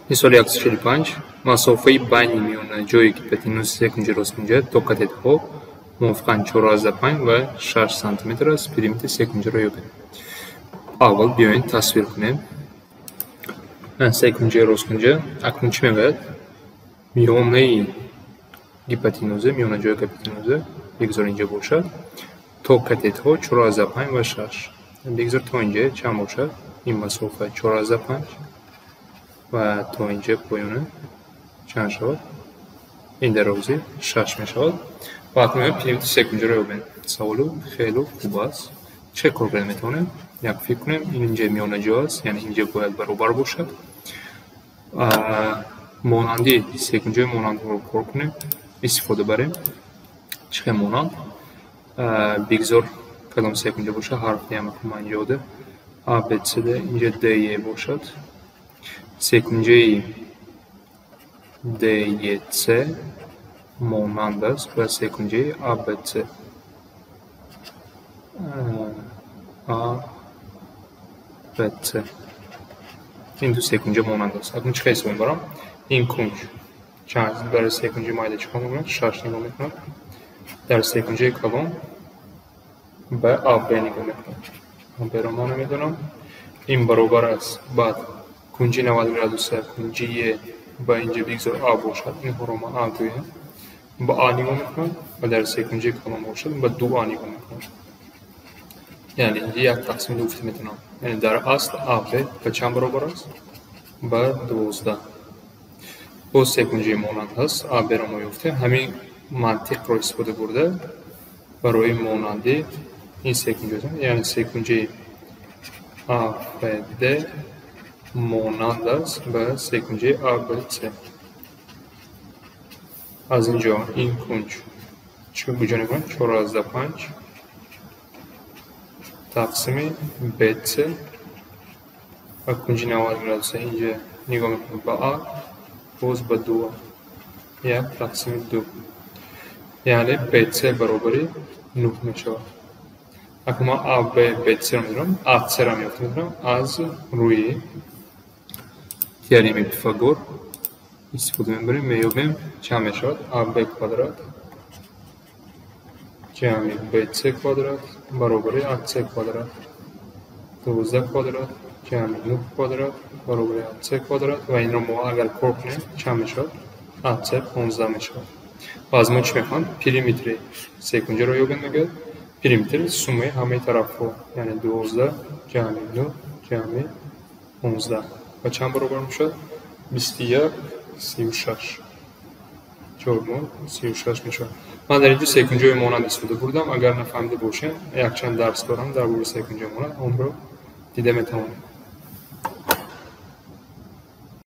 Мисоли 145. Масофаи байни миёнаҷои гипотенузи секунҷи росткунҷа то катетҳо мувофиқан 4,5 ва 6 сантиметр аст. Периметри секунҷаро ёбед. Аввал биёед тасвир кунем. Секунҷаи росткунҷа акнун чӣ мегӯяд? Миёнаи гипотенуза, миёнаҷои гипотенуза бигзор инҷа бошад, то катетҳо 4,5 ва 6. Бигзор то инҷа чанд бошад? Ин масофа 4,5 ва то инҷа поёна чанд шавад? Ин дарозӣ 6 мешавад. Ва акнун периметри секунҷаро ёбем. Саволу хеле хуб аст. Чӣ кор карда метавонем? Як фикр кунем, ин инҷа миёнаҷо аст, яъне инҷа бояд баробар бошад. Монанди секунҷаи монандҳоро кор кунем, истифода барем. Чӣ хел монанд? Бигзор кадом секунҷа бошад, ҳарф диҳам акнун ман инҷа ода. А, Б, С, Д, инҷа Д, Е бошад. Секунҷаи Д, Е, С монанд аст ба секунҷаи А, Б, С. А, Б, С. Ин ду секунҷа монанд аст. Акнун чӣ хел ҳисоб мебарам? Ин кунҷ чанд дар секунҷаи майда чӣ кор мекунад? 6 нигоҳ мекунад. Дар секунҷаи калон ба АБ нигоҳ мекунад. АБ-ро ман намедонам. Ин баробар аст баъд кунҷи 90 градуса, кунҷи Е ба инҷа бигзор А бошад, инҳоро ман А гӯям. Ба А нигоҳ мекунад ва дар секунҷаи калон бошад ба 2А нигоҳ мекунад. Яъне инҷа як тақсими ду гуфта метавонам. Яъне дар асл АБ ба чанд баробар аст? Ба 12. Боз секунҷаи монанд ҳаст, АБ-ро мо ёфтем. Ҳамин мантиқро истифода бурда барои монандӣ ин секунҷа, яъне секунҷаи АФД монанд аст ба секунҷаи АБЦ. Аз ин ҷо ин кунҷ чӣ куҷо мекунад? 4,5 тақсими БЦ ва кунҷи 90 градуса инҷа нигоҳ мекунад ба А, боз ба 2А. Як тақсими 2. Яъне БЦ баробари 9 мешавад. Акнун ман А, Б, БЦ-ро медонам, АЦ-ро ҳам ёфта метавонам аз рӯи теоремаи Пифагор истифода мебарем, меёбем чанд мешавад? АБ квадрат ҷамъи БЦ квадрат баробари АЦ квадрат. 12 квадрат ҷамъи 9 квадрат баробари АЦ квадрат ва инро мо агар кор кунем чанд мешавад? АЦ 15 мешавад. Ва аз мо чӣ мехоҳанд? Периметри секунҷаро ёбем мегӯяд. Периметр суммаи ҳамаи тарафҳо, яъне 12 ҷамъи 9 ҷамъи 15 ба чанд баробар мешавад? 21, 36. Ҷавоби мо 36 мешавад. Ман дар инҷо секунҷаи монанд истифода бурдам. Агар нафаҳмида бошем, якчанд дарс дорам дар бораи секунҷаи монанд, онро дида метавонем.